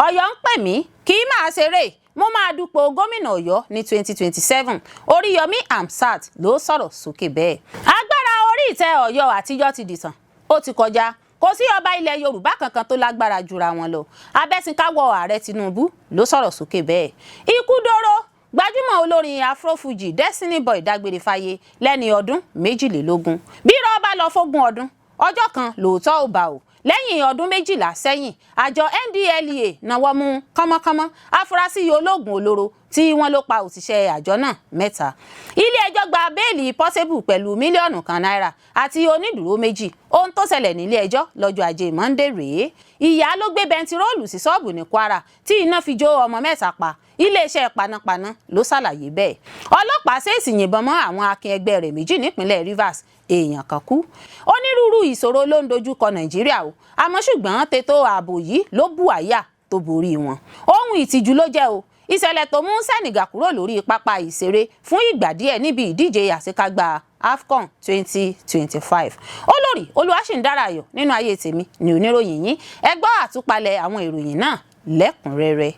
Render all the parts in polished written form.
Ọ̀yọ́ ń pè mí, kì í máa ṣeré, mo máa dupò gómìnà Ọ̀yọ́ ní 2027. Oríyọmí Hamzat ló sọ̀rọ̀ sókè bẹ́ẹ̀. Agbára orí ìtẹ́ Ọ̀yọ́ àtijọ́ ti dìtàn, ó ti kọjá. Kò sí ọba ilẹ̀ Yorùbá kankan tó lágbára jura wọn lọ. Abẹ́sìnkáwọ́ Ààrẹ Tinubu ló sọ̀rọ̀ sókè bẹ́ẹ̀. Ikú dóró, gbajúmọ̀ olórin Afrofuji Destiny Boy dágbére fáyé lẹ́ni ọdún 22. Bí irọ́ bá lọ fógún ọdún, ọjọ́ kan lóòótọ́ ò bá o. Lẹ́yìn ọdún 12 sẹ́yìn, àjọ NDLEA náwó mú kánmọ́kánmọ́ afurasí olóògùn olóró tí wọ́n ló pa òṣìṣẹ́ àjọ náà mẹ́ta. Ilé-ẹjọ́ gba béèlì Portable pẹ̀lú mílíọ̀nù 1 náírà àti onídùúró méjì. Ohun tó ṣẹlẹ̀ nílé ẹjọ́ lọ́jọ́ Ajé Monde rèé. Ìyá ló gbé bẹntiróòlù sí ṣọ́ọ̀bù ní Kwara tí iná fi jó ọmọ mẹ́ta pa. Iléeṣẹ́ panápaná ló ṣàlàyé bẹ́ẹ̀. Ọlọ́pàá ṣèèṣì yìnbọn mọ́ àwọn akin ẹgbẹ́ rẹ̀ méjì nípínlẹ̀ Rivers, èèyàn kan kú. Onírúurú ìṣòro ló ń dojú kọ Nàìjíríà o, àmọ́ ṣùgbọ́n tètò ààbò yìí ló bù àyà tó borí wọn. Ohun ìtìjú ló jẹ́ o, ìṣẹ̀lẹ̀ tó mú Senegal kúrò lórí pápá ìṣeré fún ìgbà díẹ̀ níbi ìdíje àṣekágbá AFCON 2025. Olórí Olúwaṣìndára Ayọ̀ nínú ayé tèmi ní oníròyìn yín. Ẹ gbọ́ àtúpalẹ̀ àwọn ìròyìn náà lẹ́kùnrẹ́rẹ́.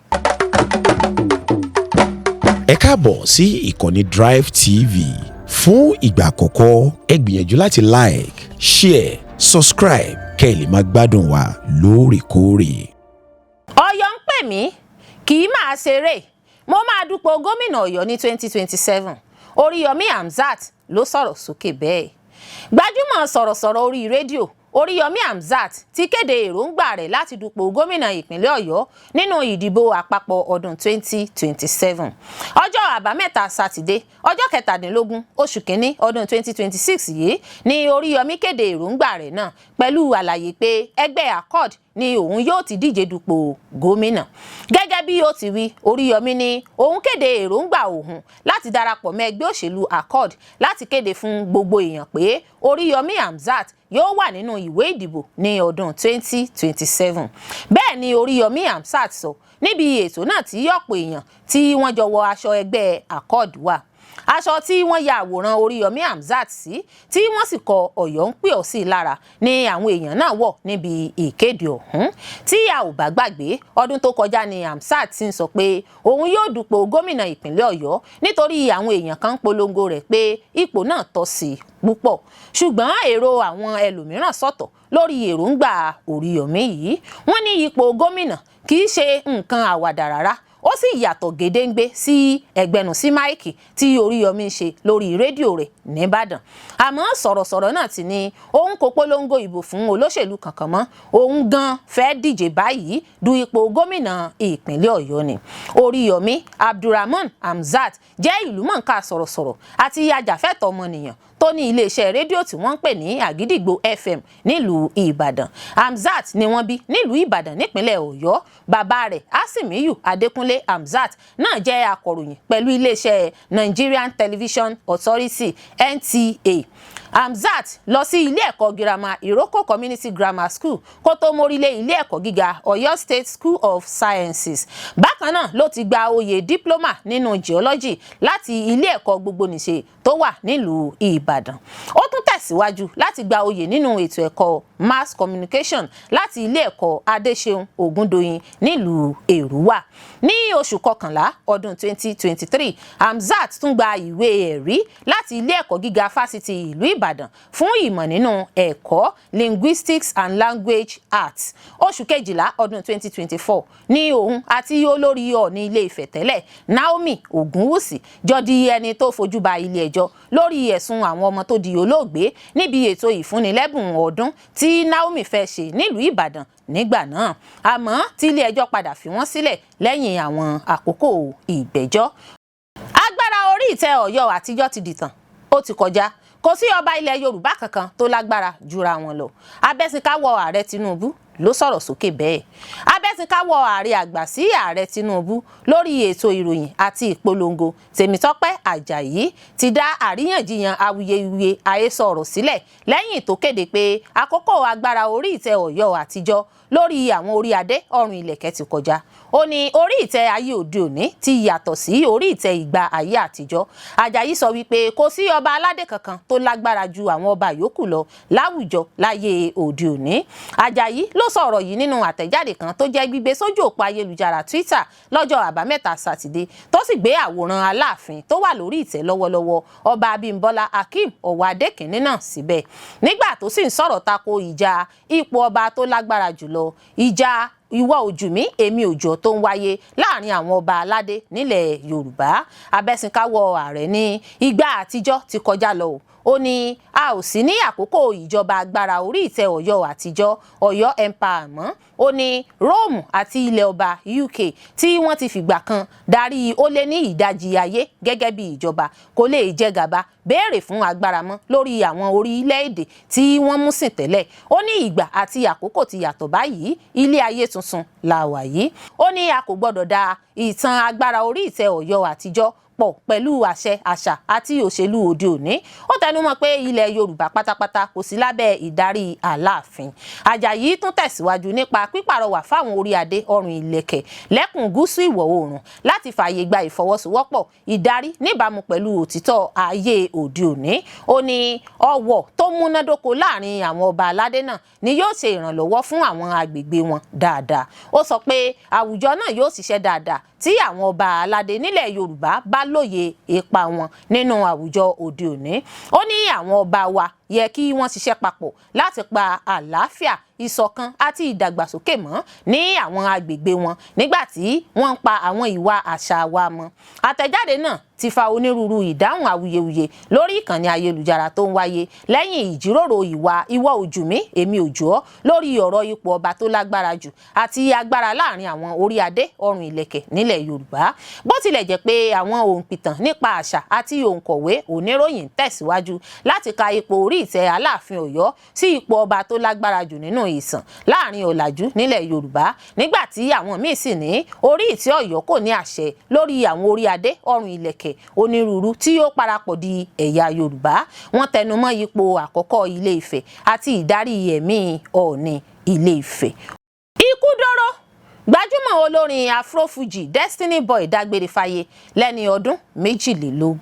Ẹ káàbọ̀ sí ìkànnì Drive TV. Fún ìgbà àkọ́kọ́, ẹ gbìyànjú láti like, share, subscribe kẹ́ ẹ lè máa gbádùn wa lóòrèkóòrè. Ọ̀yọ́ ń pè mí, kì í máa ṣeré, mo máa dupò gómìnà Ọ̀yọ́ ní 2027. Oríyọmí Hamzat ló sọ̀rọ̀ sókè bẹ́ẹ̀. Gbajúmọ̀ sọ̀rọ̀sọ̀rọ̀ orí rédíò Oríyọmí Hamzat ti kéde èròǹgbà rẹ̀ láti dupò gómìnà ìpínlẹ̀ Ọ̀yọ́ nínú ìdìbò àpapọ̀ ọdún 2027. Ọjọ́ Àbámẹ́ta Sátidé, ọjọ́ 17 oṣù kínní ọdún 2026 yìí ni Oríyọmí kéde èròǹgbà rẹ̀ náà pẹ̀lú àlàyé pé ẹgbẹ́ Accord ni òun yóò ti díje dupò gómìnà. Gẹ́gẹ́ bí ó ti wí, Oríyọmí ní òun kéde èròǹgbà òun láti darapọ̀ mọ́ ẹgbẹ́ òṣèlú Accord láti kéde fún gbogbo èèyàn pé Oríyọmí Hamzat yóò wà nínú ìwé ìdìbò ní ọdún 2027. Bẹ́ẹ̀ ni Oríyọmí Hamzat sọ níbi ètò náà tí ọ̀pọ̀ èèyàn tí wọ́n jọ wọ aṣọ ẹgbẹ́ Accord wà, aṣọ tí wọ́n ya àwòrán Oríyọmí Hamzat sí tí wọ́n sì kọ "Ọ̀yọ́ ń pè ọ́" sí lára ní àwọn èèyàn náà wọ̀ níbi ìkéde ọ̀hún. Tí a ò bá gbàgbé, ọdún tó kọjá ni Hamzat ti ń sọ pé òun yóò dupò gómìnà ìpínlẹ̀ Ọ̀yọ́ nítorí àwọn èèyàn kan ń polongo rẹ̀ pé ipò náà tọ́ sí i púpọ̀. Ṣùgbọ́n èrò àwọn ẹlòmíràn sọ̀tọ̀ lórí èròǹgbà Oríyọmí yìí. Wọ́n ní ipò gómìnà kì í ṣe nǹkan àwàdà rárá, ó sì yàtọ̀ gédéǹgbé sí ẹgbẹ̀nù sí máìkì tí Oríyọmí ń ṣe lórí rédíò rẹ̀ nìbàdàn. Àmọ́ sọ̀rọ̀sọ̀rọ̀ náà ti ní òun kò polongo ìbò fún olóṣèlú kankan mọ́, òun gan fẹ́ díje báyìí du ipò gómìnà ìpínlẹ̀ Ọ̀yọ́ ni. Oríyọmí Abdulrahman Hamzat jẹ́ ìlúmọ̀ọ́ká sọ̀rọ̀sọ̀rọ̀ àti ajàfẹ́tọ̀ọ́ ọmọnìyàn tó ní iléeṣẹ́ rédíò tí wọ́n ń pè ní Àgídìgbò FM nílùú Ìbàdàn. Hamzat ni wọ́n bí nílùú Ìbàdàn nípínlẹ̀ Ọ̀yọ́. Bàbá rẹ̀, Asimiyu Adékúnlé Hamzat, náà jẹ́ akọ̀ròyìn pẹ̀lú iléeṣẹ́ Nigerian Television Authority, NTA. Hamzat lọ sí ilé ẹ̀kọ́ girama Iroko Community Grammar School kó tó mórílé ilé ẹ̀kọ́ gíga Ọ̀yọ́ State School of Sciences. Bákan náà ló ti gba oyè diploma nínú geology láti ilé ẹ̀kọ́ gbogbonìṣe tó wà nílùú Ìbàdàn. Ó tún tẹ̀síwájú láti gba oyè nínú ètò ẹ̀kọ́ mass communication láti ilé ẹ̀kọ́ Adéṣeun Ògúndòyìn nílùú Èrúwà. Ní oṣù kọkànlá ọdún 2023, Hamzat tún gba ìwé ẹ̀rí láti ilé ẹ̀kọ́ gíga fásitì ìlú Ìbàdàn fún ìmọ̀ nínú ẹ̀kọ́ linguistics and language arts. Oṣù kejìlá ọdún 2024 ní òun àti olórí Ọọ̀ni Ilé Ifẹ̀ tẹ́lẹ̀, Naomi Ògúnwùsì, jọ di ẹni tó fojú ba ilé ẹjọ́ lórí ẹ̀sùn àwọn ọmọ tó di olóògbé níbi ètò ìfúnnilẹ́bùn ọdún tí Naomi fẹ́ ṣe nílùú Ìbàdàn nígbà náà, àmọ́ tí ilé ẹjọ́ padà fi wọ́n sílẹ̀ lẹ́yìn àwọn àkókò ìgbẹ́jọ́. Agbára orí ìtẹ́ Ọ̀yọ́ àtijọ́ ti dìtàn, ó ti kọjá. Kò sí ọba ilẹ̀ Yorùbá kankan tó lágbára jura wọn lọ. Abẹ́sìnkáwọ́ Ààrẹ Tinubu ló sọ̀rọ̀ sókè bẹ́ẹ̀. Abẹ́sìnkáwọ́ ààrẹ àgbà sí Ààrẹ Tinubu lórí ètò ìròyìn àti ìpolongo, Tèmítọ́pẹ́ Àjàyí, ti dá àríyànjiyàn awuyewuye àhesọ ọ̀rọ̀ sílẹ̀ lẹ́yìn tó kéde pé àkókò agbára orí ìtẹ́ Ọ̀yọ́ àtijọ́ lórí àwọn orí adé ọrùn ìlẹ̀kẹ̀ ti kọjá. Ó ní orí ìtẹ́ ayé òde òní ti yàtọ̀ sí orí ìtẹ́ ìgbà ayé àtijọ́. Àjàyí sọ wípé kò sí ọba aládé kankan tó lágbára ju àwọn ọba yòókù lọ láwùjọ láyé òde òní. Àjàyí ló sọ ọ̀rọ̀ yìí nínú àtẹ̀jáde kan tó jẹ́ gbígbé sójú òpó ayélujára Twitter lọ́jọ́ Àbámẹ́ta Sátidé, tó sì gbé àwòrán Aláàfin tó wà lórí ìtẹ́ lọ́wọ́lọ́wọ́, Ọba Abímbọ́lá Akeem Ọ̀wọ́adé Kìnínní náà síbẹ̀, nígbà tó sì ń sọ̀rọ̀ tako ìjà ipò ọba tó lágbára jùlọ, ìjà ìwọ ojú mi èmi òjò tó ń wáyé láàrin àwọn ọba aládé nílẹ̀ Yorùbá. Abẹ́sìnkáwọ́ ààrẹ ní ìgbà àtijọ́ ti kọjá lọ o. Ó ní a ò sí ní àkókò ìjọba agbára orí ìtẹ́ Ọ̀yọ́ àtijọ́, Ọ̀yọ́ Empire mọ́. Ó ní Róòmù àti ilẹ̀ ọba UK tí wọ́n ti fìgbà kan darí ó lé ní ìdajì ayé gẹ́gẹ́ bí ìjọba kò lè jẹ gàba béèrè fún agbára mọ́ lórí àwọn orílẹ̀-èdè tí wọ́n mú sìn tẹ́lẹ̀. Ó ní ìgbà àti àkókò ti yàtọ̀ báyìí, ilé ayé tuntun la wà yìí. Ó ní a kò gbọ́dọ̀ da ìtàn agbára orí ìtẹ́ Ọ̀yọ́ àtijọ́ pọ̀ pẹ̀lú àṣẹ, àṣà àti òṣèlú òde òní. Ó tẹnumọ́ pé ilẹ̀ Yorùbá pátápátá kò sí lábẹ́ ìdarí Aláàfin. Àjàyí tún tẹ̀síwájú nípa pípàrọwà fáwọn orí adé ọrùn ìlẹ̀kẹ̀ lẹ́kùn gúúsù ìwọ̀ oòrùn láti fààyè gba ìfọwọ́sowọ́pọ̀ ìdarí níbàámu pẹ̀lú òtítọ́ ayé òde òní. Ó ní ọwọ̀ tó múnádóko láàrin àwọn ọba aládé náà ni yóò ṣe ìrànlọ́wọ́ fún àwọn agbègbè wọn dáadáa. Ó sọ pé àwùjọ náà yóò ṣiṣẹ́ dáadáa tí àwọn ọba aládé nílẹ̀ Yorùbá bá lóye ipa wọn nínú àwùjọ òde òní. Ó ní àwọn ọba wa yẹ kí wọ́n ṣiṣẹ́ papọ̀ láti pa àlàáfíà, ìṣọ̀kan àti ìdàgbàsókè mọ́ ní àwọn agbègbè wọn nígbà tí wọ́n ń pa àwọn ìwà àṣà wa mọ́. Àtẹ̀jáde náà ti fa onírúurú ìdáhùn awuyewuye lórí ìkànnì ayélujára tó ń wáyé lẹ́yìn ìjíròrò ìwà ìwọ ojú mi èmi ojú ọ́ lórí ọ̀rọ̀ ipò ọba tó lágbára jù àti agbára láàrin àwọn orí adé ọrùn ìlẹ̀kẹ̀ nílẹ̀ Yorùbá. Bó tilẹ̀ jẹ́ pé àwọn òǹpìtàn nípa àṣà àti òǹkọ̀wé oníròyìn tẹ̀síwájú láti ka ipò orí ìtẹ́ Aláàfin Ọ̀yọ́ sí ipò ọba tó lágbára jù nínú ìsàn láàrin ọ̀làjú nílẹ̀ Yorùbá, nígbà tí àwọn míì sì ní orí ìtẹ́ Ọ̀yọ́ kò ní àṣẹ lórí àwọn orí adé ọrùn ìlẹ̀kẹ̀ onírúurú tí ó parapọ̀ di ẹ̀yà Yorùbá. Wọ́n tẹnumọ́ ipò àkọ́kọ́ Ilé Ifẹ̀ àti ìdarí ẹ̀mí Ọọ̀ni Ilé Ifẹ̀. Ikú dóró, gbajúmọ̀ olórin afrofuji Destiny Boy dágbére fáyé lẹ́ni ọdún 22.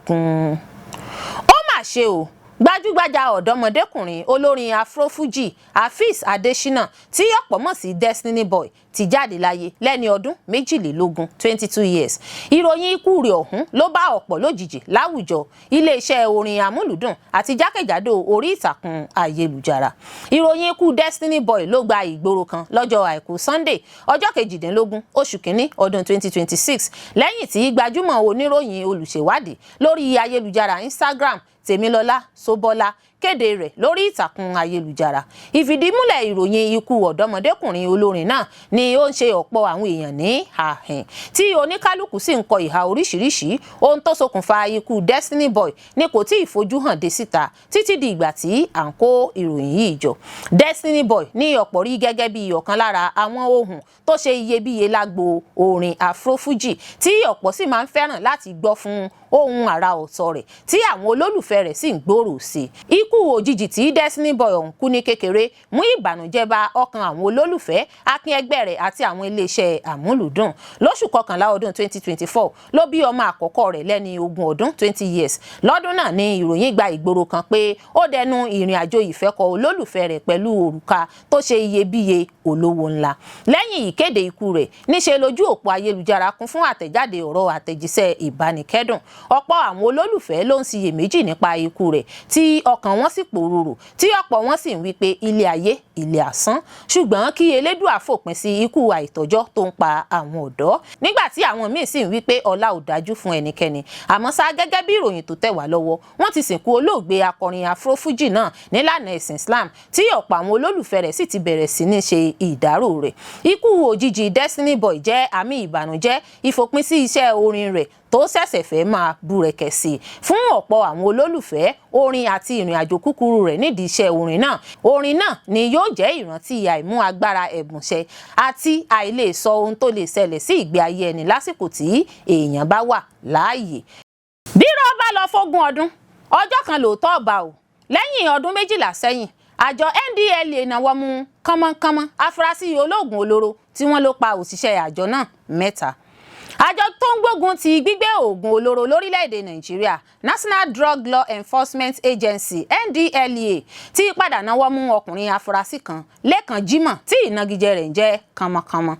Ó mà ṣe o, gbajúgbajà ọ̀dọ́mọdékùnrin olórin afrofuji Afeez Adesina, tí ọ̀pọ̀ mọ̀ sí Destiny Boy, ti jáde láyé lẹ́ni ọdún 22, 22 years. Ìròyìn ikú rẹ̀ ọ̀hún ló bá ọ̀pọ̀ lójijì láwùjọ iléeṣẹ́ orin amúlùdùn àti jákèjádò orí ìtàkùn ayélujára. Ìròyìn ikú Destiny Boy ló gba ìgboro kan lọ́jọ́ Àìkú Sunday, ọjọ́ 18 oṣù kínní ọdún 2026, lẹ́yìn tí gbajúmọ̀ oníròyìn olùṣèwádìí lórí ayélujára Instagram Tèmilọ́lá Sóbọ́lá kéde rẹ̀ lórí ìtàkùn ayélujára. Ìfìdímúlẹ̀ ìròyìn ikú ọ̀dọ́mọdékùnrin olórin náà ni ó ń ṣe ọ̀pọ̀ àwọn èèyàn ní àhìn, tí oníkálukú sì ń kọ ìhà oríṣiríṣi. Ohun tó ṣokùnfà ikú Destiny Boy ni kò tí ì fojú hàn dé síta títí di ìgbà tí à ń kó ìròyìn yìí jọ. Destiny Boy ní ọ̀pọ̀ rí gẹ́gẹ́ bí ọ̀kan lára àwọn ohùn tó ṣe iyebíye lágbo orin afrofuji, tí ọ̀pọ̀ sì máa ń fẹ́ràn láti gbọ́ fún ohun àrà ọ̀tọ̀ rẹ̀ tí àwọn olólùfẹ́ rẹ̀ sì ń gbòòrò sí i. Ikú òjijì tí Destiny Boy ọ̀hún kú ní kékeré mú ìbànújẹ́ bá ọkàn àwọn olólùfẹ́, akin ẹgbẹ́ rẹ̀ àti àwọn iléeṣẹ́ àmúlùdùn. Lóṣù kọkànlá ọdún 2024 ló bí ọmọ àkọ́kọ́ rẹ̀ lẹ́ni 20 ọdún, 20 years. Lọ́dún náà ni ìròyìn gba ìgboro kan pé ó dẹnu ìrìn àjò ìfẹ́ kọ olólùfẹ́ rẹ̀ pẹ̀lú òrùka tó ṣe iyebíye olówó ńlá. Lẹ́yìn ìkéde ikú rẹ̀, níṣe lójú òpó ayélujára kún fún àtẹ̀jáde ọ̀rọ̀ àtẹ̀jíṣẹ́ ìbánikẹ́dùn. Ọ̀pọ̀ àwọn olólùfẹ́ ló ń ṣiyèméjì nípa ikú rẹ̀, tí ọkàn wọn sì pòrúurú, tí ọ̀pọ̀ wọn sì ń wí pé ilé ayé, ilé asán, ṣùgbọ́n kí Elédùà fòpin sí ikú àìtọ́jọ́ tó ń pa àwọn ọ̀dọ́, nígbà tí àwọn míì sì ń wí pé ọlá ò dájú fún ẹnikẹ́ni. Àmọ́ ṣá, gẹ́gẹ́ bí ìròyìn tó tẹ̀ wá lọ́wọ́, wọ́n ti sìnkú olóògbé akọrin afrofuji náà nílànà ẹ̀sìn Islam, tí ọ̀pọ̀ àwọn olólùfẹ́ rẹ̀ sì ti bẹ̀rẹ̀ sí ní ṣe ìdárò rẹ̀. Ikú òjijì Destiny Boy jẹ́ àmì ìbànújẹ́ ìfòpin sí iṣẹ́ orin rẹ̀ tó ṣẹ̀ṣẹ̀ fẹ́ máa búrẹ́kẹ̀ sí i fún ọ̀pọ̀ àwọn olólùfẹ́ orin àti ìrìn àjò kúkúrú rẹ̀ nídìí iṣẹ́ orin náà. Orin náà ni yóò jẹ́ ìrántí àìmú agbára ẹ̀bùn ṣẹ àti àìlè sọ ohun tó lè ṣẹlẹ̀ sí ìgbé ayé ẹni lásìkò tí èèyàn bá wà láàyè. Bí bá lọ fógún ọdún, ọjọ́ kan lóòótọ́ ọba o. Lẹ́yìn ọdún 12 sẹ́yìn, àjọ NDLEA náwó mú kánmọ́kánmọ́ afurasí olóògùn olóró tí wọ́n ló pa òṣìṣẹ́ àjọ náà mẹ́ta. Àjọ tó ń gbógun ti gbígbé oògùn olóró lórílẹ̀‐èdè Nàìjíríà, National Drug Law Enforcement Agency, NDLEA, ti padà náwó mú ọkùnrin afurasí kan, Lẹ́kàn Jímọ̀, tí ìnagijẹ rẹ̀ ń jẹ́ Kànmọ́kànmọ́.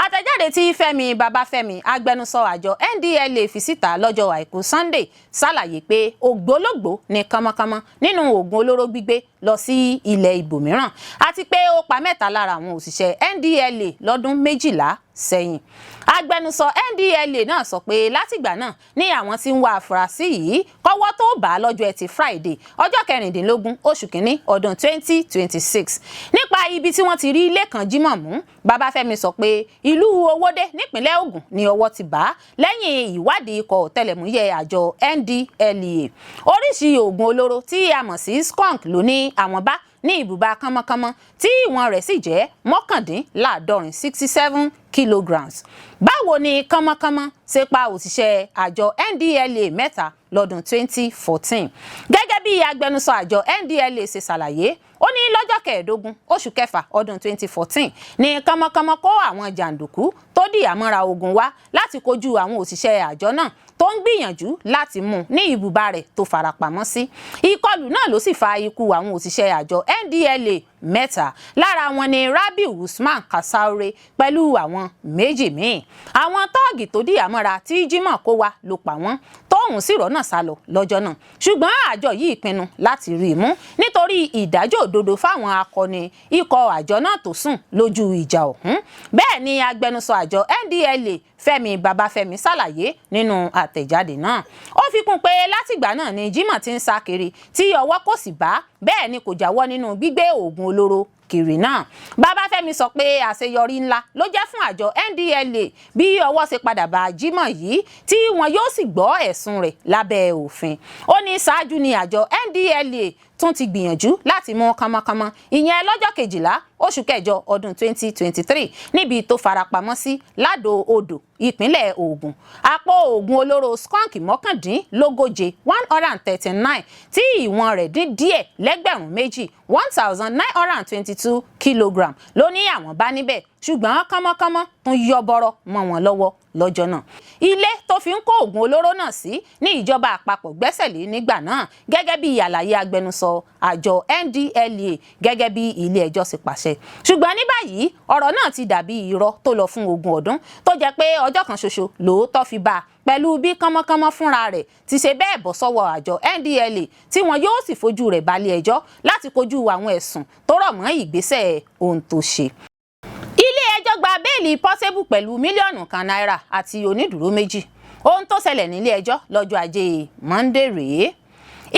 Àtẹ̀jáde tí Fẹ́mi Babáfẹ́mi, agbẹnusọ àjọ NDLEA, fi síta lọ́jọ́ Àìkú Sunday ṣàlàyé pé ògbólógbòó ní Kànmọ́kànmọ́ nínú oògùn olóró gbígbé lọ sí ilẹ̀ ibòmíràn, àti pé ó pa mẹ́ta lára àwọn òṣìṣẹ́ NDLEA lọ́dún 12 sẹ́yìn. Agbẹnusọ NDLEA náà sọ pé látìgbà náà ní àwọn tí ń wá afurasí yìí kọ́wọ́ tó bá a lọ́jọ́ Ẹtì Friday, ọjọ́ 16 oṣù kínní ọdún 2026. Nípa ibi tí wọ́n ti rí Lẹ́kàn Jímọ̀ mú, Babáfẹ́mi sọ pé ìlú Owódé nípínlẹ̀ Ògùn ni ọwọ́ ti bá lẹ́yìn ìwádìí ikọ̀ ọ̀tẹlẹ̀múyẹ́ àjọ NDLEA. Oríṣi oògùn olóró tí a mọ̀ sí skunk ló ní àwọn bá ní ibùba kánmọ́kánmọ́, tí ìwọ̀n rẹ̀ sì jẹ́ 79, 67 kilograms. Báwo ni kánmọ́kánmọ́ ṣe pa òṣìṣẹ́ àjọ NDLEA mẹ́ta lọ́dún 2014? Gẹ́gẹ́ bí agbẹnusọ àjọ NDLEA ṣe ṣàlàyé, ó ní lọ́jọ́ 15 oṣù kẹfà ọdún 2014 ní kánmọ́kánmọ́ kó àwọn jàǹdùkú tó dìyàmọ́ra ogun wá láti kojú àwọn òṣìṣẹ́ àjọ náà tó ń gbìyànjú láti mú ní ibùba rẹ̀ tó farapamọ́ sí. Ìkọlù náà ló sì fa ikú àwọn òṣìṣẹ́ àjọ NDLEA mẹ́ta. Lára wọn ni Rabiu Usman Kasaure pẹ̀lú àwọn méjì míì. Àwọn tọ́ọ̀gì tó dìyàmọ́ra tí Jimoh kó wá ló pa wọ́n, tóun sì rọ́nà sá lọ lọ́jọ́ náà. Ṣùgbọ́n àjọ yìí pinnu láti rí i mú nítorí ìdájọ́ òdodo fáwọn akọni ikọ̀ àjọ náà tó sùn lójú ìjà ọ̀hún. Bẹ́ẹ̀ ni agbẹnusọ àjọ NDLEA Fẹ́mi Babáfẹ́mi ṣàlàyé nínú àtẹ̀jáde náà. Ó fi kún pé látìgbà náà ni Jimoh ti ń sá kiri tí ọwọ́ kò sì bá. Bẹ́ẹ̀ ni kò jáwọ́ nínú gbígbé oògùn olóró kiri náà. Babáfẹ́mi sọ pé àṣeyọrí ńlá ló jẹ́ fún àjọ NDLEA bí ọwọ́ ṣe padà bá Jimoh yìí, tí wọn yóò sì gbọ́ ẹ̀sùn rẹ̀ lábẹ́ òfin. Ó ní ṣáájú ni àjọ NDLEA tún ti gbìyànjú láti mú kánmọ́kánmọ́, ìyẹn lọ́jọ́ 12 oṣù kẹjọ ọdún 2023, níbi tó farapamọ́ sí Ládò Odò, ìpínlẹ̀ Ògùn. Àpò oògùn olóró skunk 139, 139, tí ìwọ̀n rẹ̀ dín díẹ̀ lẹ́gbẹ̀rún 2, 1,922 kilogram, ló ní àwọn bá níbẹ̀, ṣùgbọ́n kánmọ́kánmọ́ tún yọ bọ́rọ́ mọ́ wọn lọ́wọ́ lọ́jọ́ náà. Ilé tó fi ń kó oògùn olóró náà sí ní ìjọba àpapọ̀ gbẹ́sẹ̀ lé nígbà náà, gẹ́gẹ́ bí àlàyé agbẹnusọ àjọ NDLEA, gẹ́gẹ́ bí ilé ẹjọ́ sì pàṣẹ. Ṣùgbọ́n ní báyìí, ọ̀rọ̀ náà ti dàbí irọ́ tó lọ fún ogún ọdún, tó jẹ́ pé ọjọ́ kan ṣoṣo lóòótọ́ fi bá a, pẹ̀lú bí kánmọ́kánmọ́ fúnra rẹ̀ ti ṣe bẹ́ẹ̀ bọ́ sọ́wọ́ àjọ NDLEA, tí wọn yóò sì fojú rẹ̀ balẹ̀ ẹjọ́ láti kojú àwọn ẹ̀sùn tó rọ̀ mọ́ ìgbésẹ̀ ohun tó ṣe. Ilé ẹjọ́ gba béèlì Portable pẹ̀lú mílíọ̀nù 1 náírà àti onídùúró méjì. Ohun tó ṣẹlẹ̀ nílé ẹjọ́ lọ́jọ́ Ajé Monde rèé.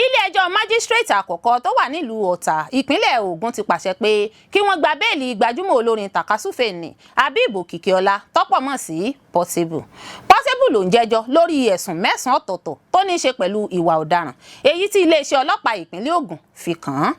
Ilé ẹjọ́ májísírèètì àkọ́kọ́ tó wà nílùú Ọ̀tà, ìpínlẹ̀ Ògùn, ti pàṣẹ pé kí wọ́n gba béèlì gbajúmọ̀ olórin tàkasúfèé ní Habib Òkìkíọlá, tọ́pọ̀ mọ̀ sí Portable. Portable ló ń jẹ́jọ́ lórí ẹ̀sùn mẹ́sàn-án ọ̀tọ̀ọ̀tọ̀ tó ní í ṣe pẹ̀lú ìwà ọ̀daràn, èyí tí iléeṣẹ́ ọlọ́pàá ìpínlẹ̀ Ògùn fi kàn án.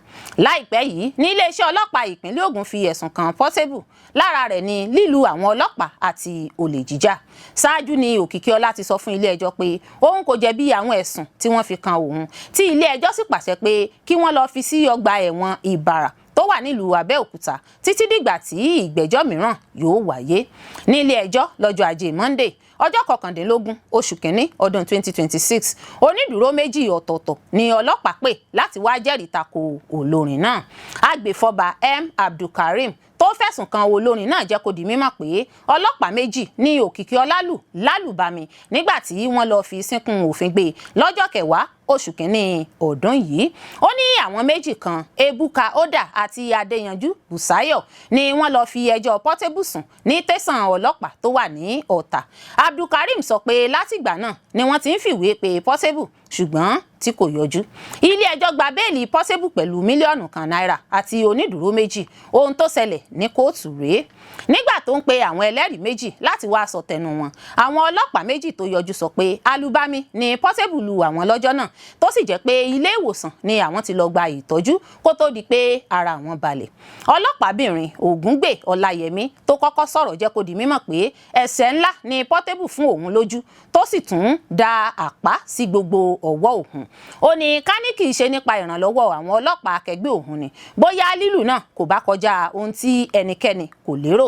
Láìpẹ́ yìí ní iléeṣẹ́ ọlọ́pàá ìpínlẹ̀ Ògùn fi ẹ̀sùn kàn Portable. Lára rẹ̀ ní lílu àwọn ọlọ́pàá àti olè jíjà. Ṣáájú ni Òkìkíọlá ti sọ fún ilé ẹjọ́ pé òun kò jẹ̀bi àwọn ẹ̀sùn tí wọ́n fi kan òun, tí ilé ẹjọ́ sì pàṣẹ pé kí wọ́n lọ́ọ́ fi sí ọgbà ẹ̀wọ̀n Ìbàrà tó wà nílùú Abẹ́òkúta títí dìgbà tí ìgbẹ́jọ́ mìíràn yóò wáyé. Nílé ẹjọ́ lọ́jọ́ Ajé Monday, ọjọ́ 19 oṣù kínní ọdún 2026, onídùúró méjì ọ̀tọ̀ọ̀tọ̀ ni ọlọ́pàá pè láti wá jẹ́rìí tako olórin náà. Agbèfọ́ba M Abdulkareem tó fẹ̀sùn kan olórin náà jẹ́ kó di mímọ̀ pé ọlọ́pàá méjì ní Òkìkíọlá lù lálùbami nígbà tí wọ́n lọ́ọ́ fi sínkún òfin gbé lọ́jọ́ 10 oṣù kínní ọdún yìí. Ó ní àwọn méjì kan, Ebuka Oda àti Adéyanjú Bùsáyọ̀, ni wọ́n lọ́ọ́ fi ẹjọ́ Portable sùn ní tẹ̀sán ọlọ́pàá tó wà ní Ọ̀tà. Abdulkareem sọ pé látìgbà náà ni wọ́n ti ń fìwé pe Portable, ṣùgbọ́n tí kò yọjú. Ilé ẹjọ́ gba béèlì Portable pẹ̀lú mílíọ̀nù 1 náírà àti onídùúró méjì. Ohun tó ṣẹlẹ̀ ní kóòtù rèé. Nígbà tó ń pe àwọn ẹlẹ́rìí méjì láti wá sọ tẹnu wọn, àwọn ọlọ́pàá méjì tó yọjú sọ pé alubami ni Portable lu àwọn lọ́jọ́ náà, tó sì jẹ́ pé ilé ìwòsàn ni àwọn ti lọ gba ìtọ́jú kó tó di pé ara àwọn balẹ̀. Ọlọ́pàábìnrin Ògúngbè Ọláyẹmí tó kọ́kọ́ sọ̀rọ̀ jẹ́ kó di mímọ̀ pé ẹ̀ṣẹ̀ ńlá ni Portable fún òun lójú, tó sì tún da àpá sí gbogbo ọwọ́ òun. Ó ní ká ní kì í ṣe nípa ìrànlọ́wọ́ àwọn ọlọ́pàá akẹgbẹ́ òun ni, bóyá lílù náà kò bá kọjá ohun tí ẹnikẹ́ni kò lérò.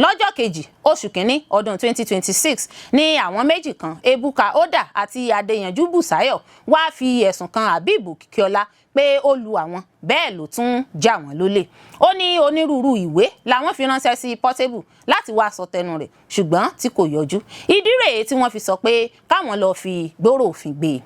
Lọ́jọ́ 2 oṣù 1 ọdún 2026 ní àwọn méjì kan, Ebuka Oda àti Adéyanjú Bùsáyọ̀, wá fi ẹ̀sùn kan Habeeb Òkìkíọlá pé ó lu àwọn, bẹ́ẹ̀ ló tún já wọn lólè. Ó ní onírúurú ìwé làwọn fi ránṣẹ́ sí Portable láti wá sọ tẹnu rẹ̀, ṣùgbọ́n tí kò yọjú. Ìdí rèé tí wọ́n fi sọ pé káwọn lọ́ọ́ fi gbòòrò òfin gbé e.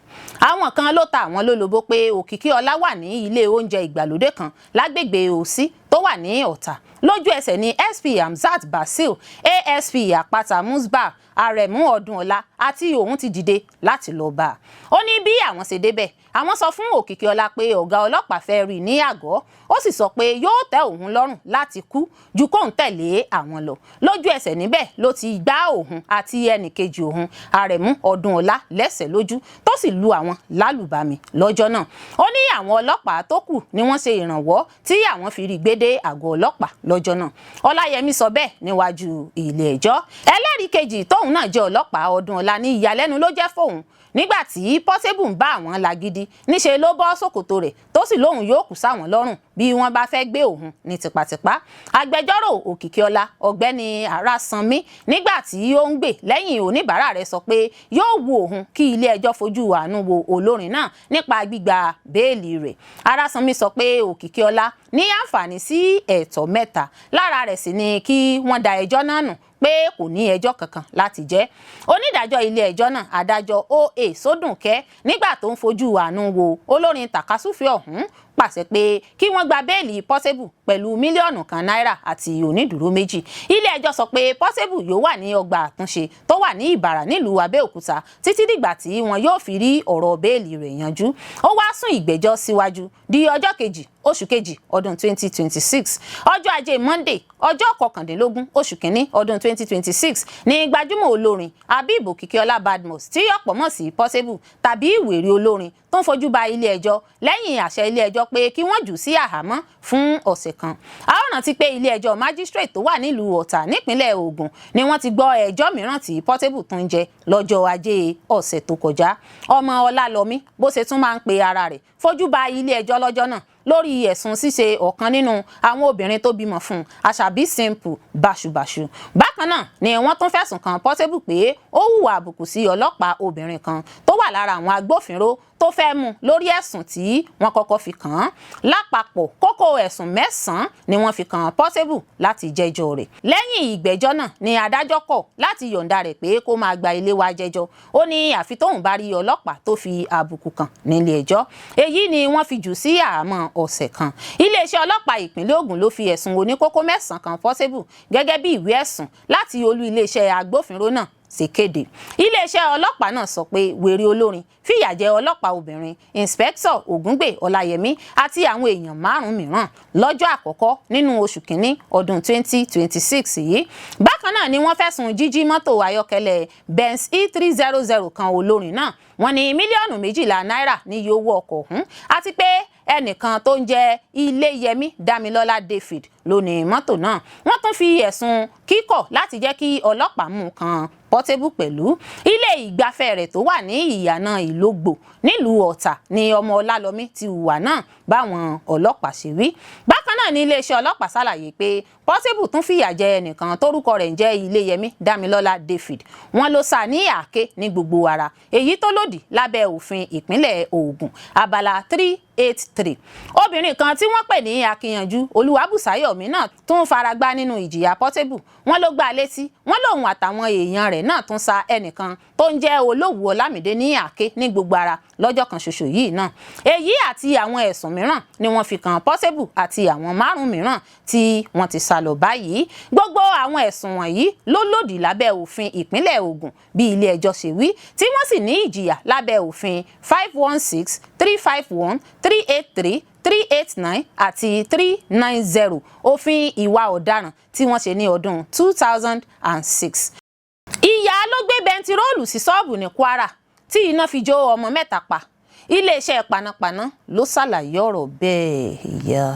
Àwọn kan ló ta àwọn lólobó pé Òkìkíọlá wà ní ilé oúnjẹ ìgbàlódé kan lágbègbè Òsí tó wà ní Ọ̀tà. Lójú ẹsẹ̀ ní SP Hamzat Basil, ASP Àpáta Musbah, Arẹ̀mú Ọdúnọlá àti òun ti dìde láti lọ bá a. Ó ní bí àwọn ṣe débẹ̀, àwọn sọ fún Òkìkíọlá pé ọ̀gá ọlọ́pàá fẹ́ rí i ní àgọ́. Ó sì sọ pé yóò tẹ́ òun lọ́rùn láti kú ju kóun tẹ̀lé àwọn lọ. Lójú ẹsẹ̀ níbẹ̀ ló ti gbá òun àti ẹnìkejì òun, Arẹ̀mú Ọdúnọlá, lẹ́sẹ̀ lójú, tó sì lu àwọn lálùbami lọ́jọ́ náà. Ó ní àwọn ọlọ́pàá tó kù ni wọ́n ṣe ìrànwọ́ tí àwọn fi rí gbé dé àgọ́ ọlọ́pàá lọ́jọ́ náà. Ọláyẹmí sọ bẹ́ẹ̀ níwájú ilé ẹjọ́. Ẹlẹ́rìí kejì tóun náà jẹ́ ọlọ́pàá, Ọdúnọlá, ní ìyàlẹ́nu ló jẹ́ fóun nígbà tí Portable ń bá àwọn lágídí, níṣe ló bọ́ ṣòkòtò rẹ̀, tó sì lóun yóò kú sáwọn lọ́rùn bí wọ́n bá fẹ́ gbé òun ní tipátipá. Agbẹjọ́rò Òkìkíọlá, Ọ̀gbẹ́ni Arasanmi, nígbà tí ó ń gbè lẹ́yìn oníbàárà rẹ̀, sọ pé yóò wu òun kí ilé ẹjọ́ fojú àánú wo olórin náà nípa gbígba béèlì rẹ̀. Arasanmi sọ pé Òkìkíọlá ní àǹfààní sí ẹ̀tọ́ mẹ́ta, lára rẹ̀ sì ni kí wọ́n da ẹjọ́ náà nù, pé kò ní ẹjọ́ kankan láti jẹ́. Onídàájọ́ ilé ẹjọ́ náà, adájọ́ O.A. Sódùnkẹ́, nígbà tó ń fojú àánú wo olórin tàkasúfèé ọ̀hún, pàṣẹ pé kí wọ́n gba béèlì Portable pẹ̀lú 1 mílíọ̀nù náírà àti onídùúró 2. Ilé ẹjọ́ sọ pé Portable yóò wà ní ọgbà àtúnṣe tó wà ní Ìbàrà nílùú Abẹ́òkúta títí dìgbà tí wọn yóò fi rí ọ̀rọ̀ béèlì rẹ̀ yanjú. Ó wá sún ìgbẹ́jọ́ síwájú di ọjọ́ 2 oṣù 2 ọdún 2026. Ọjọ́ Ajé Monday, ọjọ́ 19 oṣù 1 ọdún 2026 ní gbajúmọ̀ olórin Habeeb Òkìkíọlá Badmus, tí ọ̀pọ̀ mọ̀ sí Portable tàbí Wèrè Olórin, tó ń fojú ba ilé ẹjọ́ lẹ́yìn àṣẹ ilé ẹjọ́ pé kí wọ́n jù sí àhámọ́ fún ọ̀sẹ̀ kan. A ó rántí pé ilé ẹjọ́ magistrate tó wà nílùú Ọ̀tà nípínlẹ̀ Ògùn ni wọ́n ti gbọ́ ẹjọ́ mìíràn tí Portable tún ń jẹ lọ́jọ́ Ajé ọ̀sẹ̀ tó kọjá. Ọmọ Ọlálọ́mí, bó ṣe tún máa ń pe ara rẹ̀, fojú ba ilé ẹjọ́ lọ́jọ́ náà lórí ẹ̀sùn ṣíṣe ọ̀kan nínú àwọn obìnrin tó bímọ fún, Àṣàbí Simple, báṣubàṣu. Bákan náà ni wọ́n tún fẹ̀sùn kan Portable pé ó hùwà àbùkù sí ọlọ́pàá obìnrin kan tó wà lára àwọn agbófinró tó fẹ́ mú lórí ẹ̀sùn tí wọ́n kọ́kọ́ fi kàn án. Lápapọ̀, kókó ẹ̀sùn 9 ni wọ́n fi kàn Portable láti jẹ́jọ́ rẹ̀. Lẹ́yìn ìgbẹ́jọ́ náà ni adájọ́ kọ̀ láti yọ̀ǹda rẹ̀ pé kó máa gba ilé wa jẹ́jọ́. Ó ní àfi tóun bá rí ọlọ́pàá tó fi àbùkù kàn nílé ẹjọ́. Èyí ni wọ́n fi jù sí àhámọ́ ọ̀sẹ̀ kan. Iléeṣẹ́ ọlọ́pàá ìpínlẹ̀ Ògùn ló fi ẹ̀sùn oníkókó 9 kan Portable gẹ́gẹ́ bí ìwé ẹ̀sùn láti olú iléeṣẹ́ agbófinró náà ṣe kéde. Iléeṣẹ́ ọlọ́pàá náà sọ pé Wèrè Olórin fìyà jẹ ọlọ́pàá obìnrin, Inspector Ògúngbè Ọláyẹmí, àti àwọn èèyàn márùn-ún mìíràn lọ́jọ́ àkọ́kọ́ nínú oṣù 1 ọdún 2026 yìí. Bákan náà ni wọ́n fẹ̀sùn jíjí mọ́tò ayọ́kẹ́lẹ́ Benz E300 kan olórin náà. Wọ́n ní 12 mílíọ̀nù náírà ní iye owó ọkọ̀ ọ̀hún, àti pé ẹnìkan tó ń jẹ́ Iléyẹmí Dámilọ́lá David ló ní mọ́tò náà. Wọ́n tún fi ẹ̀sùn kíkọ̀ láti jẹ́ kí ọlọ́pàá mú kan Portable pẹ̀lú. Ilé ìgbafẹ́ rẹ̀ tó wà ní ìyànà Ìlógbò nílùú Ọ̀tà ní ọmọ Ọlálọ́mí ti hùwà náà, báwọn ọlọ́pàá ṣe wí. Bákan náà ní iléeṣẹ́ ọlọ́pàá ṣàlàyé pé Portable tún fìyà jẹ ẹnìkan tórúkọ rẹ̀ ń jẹ́ Iléyẹmí Dámilọ́lá David. Wọ́n ló sá ní àáké ní gbogbo ara, èyí tó lòdì lábẹ́ òfin ìpínlẹ̀ Ògùn, abala 383. Obìnrin kan tí wọ́n pè ní Akíyanjú Olúwabùsáyọ̀mí náà tún faragbá nínú ìjìyà Portable. Wọ́n ló gbá létí. Wọ́n lòun àtàwọn èèyàn rẹ̀ náà tún sa ẹnìkan tó ń jẹ́ Olówù Ọlámídé ní àáké ní gbogbo ara lọ́jọ́ kan ṣoṣo yìí náà. Èyí àti àwọn ẹ̀sùn mìíràn ni wọ́n fi kan Portable àti àwọn márùn mìíràn tí wọ́n ti sá lọ báyìí. Gbogbo àwọn ẹ̀sùn wọ̀nyí ló lòdì lábẹ́ òfin ìpínlẹ̀ Ògùn, bí ilé ẹjọ́ ṣe wí, tí wọ́n sì ní ìjìyà lábẹ́ òfin 516, 351, 383, 389 àti 390 òfin ìwà ọ̀daràn tí wọ́n ṣe ní ọdún 2006. Ìyá ló gbé bẹntiróòlù sí ṣọ́ọ̀bù ní Kwara tí iná fi jó ọmọ 3 pa. Iléeṣẹ́ panápaná ló ṣàlàyé ọ̀rọ̀ bẹ́ẹ̀. Ìyá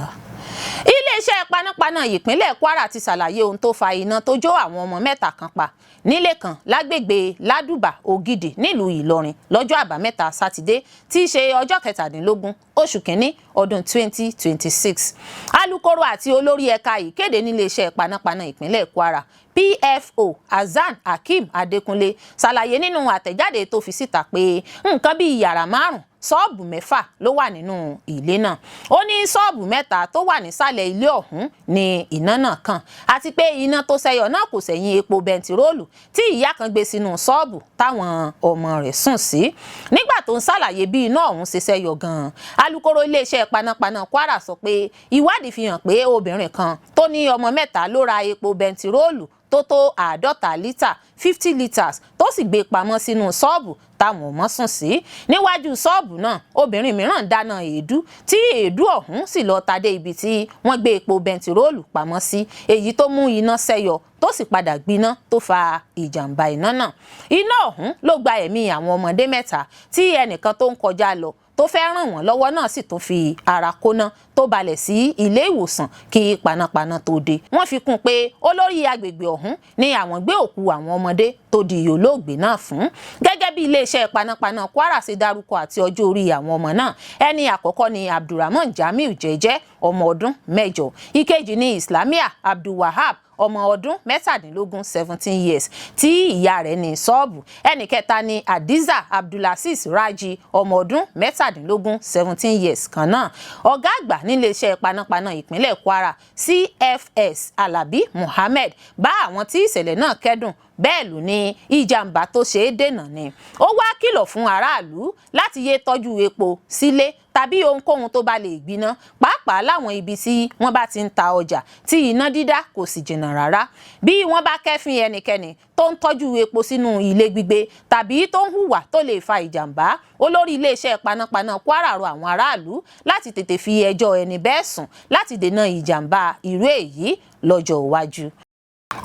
iléeṣẹ́ Iléeṣẹ́ panápaná ìpínlẹ̀ Kwara ti ṣàlàyé ohun tó fa iná tó jó àwọn ọmọ mẹ́ta kan pa nílé kan lágbègbè Ládùbà, Ògidì, nílùú Ìlọrin lọ́jọ́ Àbámẹ́ta Sátidé, tí í ṣe ọjọ́ 17 oṣù kínní ọdún 2026. Alukoro àti olórí ẹ̀ka ìkéde níléeṣẹ́ panápaná ìpínlẹ̀ Kwara, PFO Hasan Hakeem Adékúnlé, ṣàlàyé nínú àtẹ̀jáde tó fi síta pé nǹkan bíi yàrá márùn, ṣọ́ọ̀bù mẹ́fà ló wà nínú ilé náà. Ó ní ṣọ́ọ̀bù mẹ́ta tó wà nísàlẹ̀ ilé ọ̀hún ni iná náà kàn, àti pé iná tó ṣẹyọ náà kò sẹ̀yìn epo bẹntiróòlù tí ìyá kan gbé sínú ṣọ́ọ̀bù táwọn ọmọ rẹ̀ sùn sí. Nígbà tó ń ṣàlàyé bí iná ọ̀hún ṣe ṣẹyọ gan-an, alukoro iléeṣẹ́ panápaná Kwara sọ pé ìwádìí fi hàn pé obìnrin kan tó ní ọmọ mẹ́ta ló ra epo bẹntiróòlù tó tó 50 lítà, 50 litres, tó sì gbé pamọ́ sínú ṣọ́ọ̀bù táwọn ọmọ sùn sí. Níwájú ṣọ́ọ̀bù náà, obìnrin mìíràn dáná èédú, tí èédú ọ̀hún sì lọ tadé ibi tí wọ́n gbé epo bẹntiróòlù pamọ́ sí, èyí tó mú iná ṣẹ́yọ tó sì padà gbiná tó fa ìjàmbá iná náà. Iná ọ̀hún ló gba ẹ̀mí àwọn ọmọdé mẹ́ta, tí ẹnìkan tó ń kọjá lọ tó fẹ́ ràn wọ́n lọ́wọ́ náà sì tún fi ara kóná tó balẹ̀ sí ilé ìwòsàn kí panápaná tó dé. Wọ́n fi kún un pé olórí agbègbè ọ̀hún ni àwọn gbé òkú àwọn ọmọdé tó di olóògbé náà fún. Gẹ́gẹ́ bí iléeṣẹ́ panápaná Kwara ṣe dárúkọ àti ọjọ́ orí àwọn ọmọ náà, ẹni àkọ́kọ́ ni Abdulrahman Jamiu Jẹ́jẹ́, ọmọ ọdún 8. Ìkejì ni Islamia Abdulwahab, ọmọ ọdún 17, 17 years, tí ìyá rẹ̀ ní ṣọ́ọ̀bù. Ẹnì kẹta ni Hadiza Abdulaziz Raji, ọmọ ọdún 17, 17 years kan náà. Ọ̀gá àgbà níléeṣẹ́ panápaná ìpínlẹ̀ Kwara, CFS Alabi Muhammed, bá àwọn tí ìṣẹ̀lẹ̀ náà kẹ́dùn. Bẹ́ẹ̀ ló ní ìjàmbá tó ṣe é dènà ni. Ó wá kìlọ̀ fún aráàlú láti yé tọ́jú epo sílé tàbí ohunkóhun tó bá lè gbiná, pàápàá láwọn ibi tí wọ́n bá ti ń ta ọjà tí iná dídá kò sì jìnnà rárá. Bí wọ́n bá kẹ́fín ẹnikẹ́ni tó ń tọ́jú epo sínú ilé gbígbé tàbí tó ń hùwà tó lè fa ìjàmbá, olórí iléeṣẹ́ panápaná Kwara rọ àwọn aráàlú láti tètè fi ẹjọ́ ẹni bẹ́ẹ̀ sùn láti dènà ìjàmbá irú èyí lọ́jọ́ iwájú.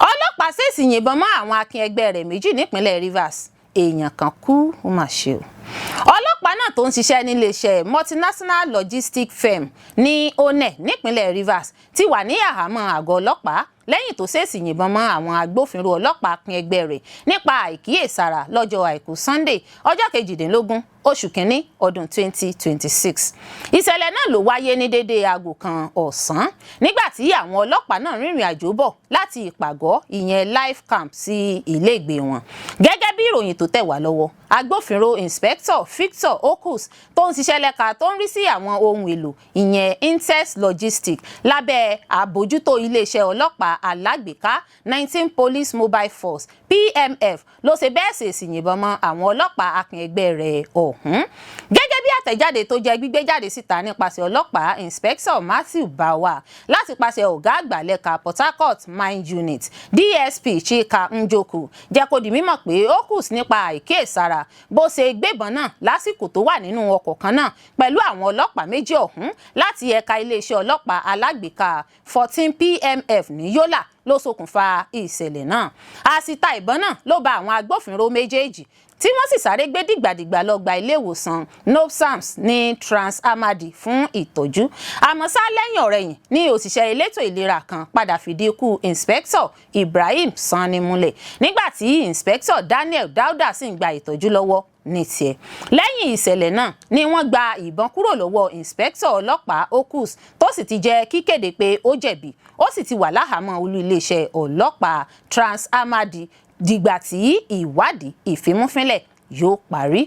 Ọlọ́pàá ṣèèṣì yìnbọn mọ́ àwọn akin ẹgbẹ́ rẹ̀ méjì nípínlẹ̀ Rivers, èèyàn kan kú. Ó mà ṣe o. Ọlọ́pàá náà tó ń ṣiṣẹ́ níléeṣẹ́ multinational logistics firm ní Onne nípínlẹ̀ Rivers ti wà ní àhámọ́ àgọ́ ọlọ́pàá lẹ́yìn tó ṣèèṣì yìnbọn mọ́ àwọn agbófinró ọlọ́pàá akin ẹgbẹ́ rẹ̀ nípa àìkíyèsára lọ́jọ́ Àìkú Sunday, ọjọ́ 18 oṣù kínní ọdún 2026. Ìṣẹ̀lẹ̀ náà ló wáyé ní déédéé aago 1 ọ̀sán, nígbà tí àwọn ọlọ́pàá náà rìnrìn àjò bọ̀ láti ìpàgọ́, ìyẹn life camp, sí iléègbé wọn. Gẹ́gẹ́ bí ìròyìn tó tẹ̀ wá lọ́wọ́, agbófinró Inspector Victor Okus, tó ń ṣiṣẹ́ lẹ́ka tó ń rí sí àwọn ohun èlò, ìyẹn Intex Logistics, lábẹ́ àbójútó iléeṣẹ́ ọlọ́pàá alágbèéká 19 Police Mobile Force, PMF, ló ṣe bẹ́ẹ̀ ṣèèṣì yìnbọn mọ́ àwọn ọlọ́pàá akin ẹgbẹ́ rẹ̀ ọ̀hún. Gẹ́gẹ́ bí àtẹ̀jáde tó jẹ́ gbígbé jáde síta nípasẹ̀ ọlọ́pàá Inspector Matthew Bawa láti pàṣẹ ọ̀gá àgbà lẹ́ka Port Harcourt Mine Unit, DSP Chika Njoku, jẹ́ kó di mímọ̀ pé Okus nípa àìkíyèsára bó ṣe gbébọn náà lásìkò tó wà nínú ọkọ̀ kan náà pẹ̀lú àwọn ọlọ́pàá méjì ọ̀hún láti ẹ̀ka iléeṣẹ́ ọlọ́pàá alágbèéká 14 PMF ní Yola ló ṣokùnfà ìṣẹ̀lẹ̀ náà. Àsìta ìbọn náà ló ba àwọn agbófinró méjèèjì, tí wọ́n sì sáré gbé dìgbàdìgbà lọ gba ilé ìwòsàn Nobsams ní Trans Amadi fún ìtọ́jú. Àmọ́ ṣá, lẹ́yìn ọ̀rẹ̀yìn ní òṣìṣẹ́ elétò ìlera kan padà fìdí ikú Inspector Ibrahim Sanni múlẹ̀, nígbà tí Inspector Daniel Dauda sì ń gba ìtọ́jú lọ́wọ́ ní tiẹ̀. Lẹ́yìn ìṣẹ̀lẹ̀ náà ni wọ́n gba ìbọn kúrò lọ́wọ́ inspector ọlọ́pàá Okus, tó sì ti jẹ́ kíkéde pé ó jẹ̀bi, ó sì ti wà láhàámọ́ olú iléeṣẹ́ ọlọ́pàá Trans Amadi dìgbà tí ìwádìí ìfimúfínlẹ̀ yóò parí.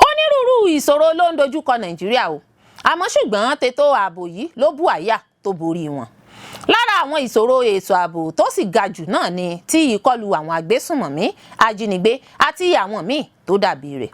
Onírúurú ìṣòro ló ń dojúkọ Nàìjíríà o, àmọ́ ṣùgbọ́n tètò ààbò yìí ló bù àyà tó borí wọn. Lára àwọn ìṣòro ètò ààbò tó sì ga jù náà ni tí ìkọlù àwọn agbésùnmọ̀mí, ajínigbé àti àwọn míì tó dàbí rẹ̀.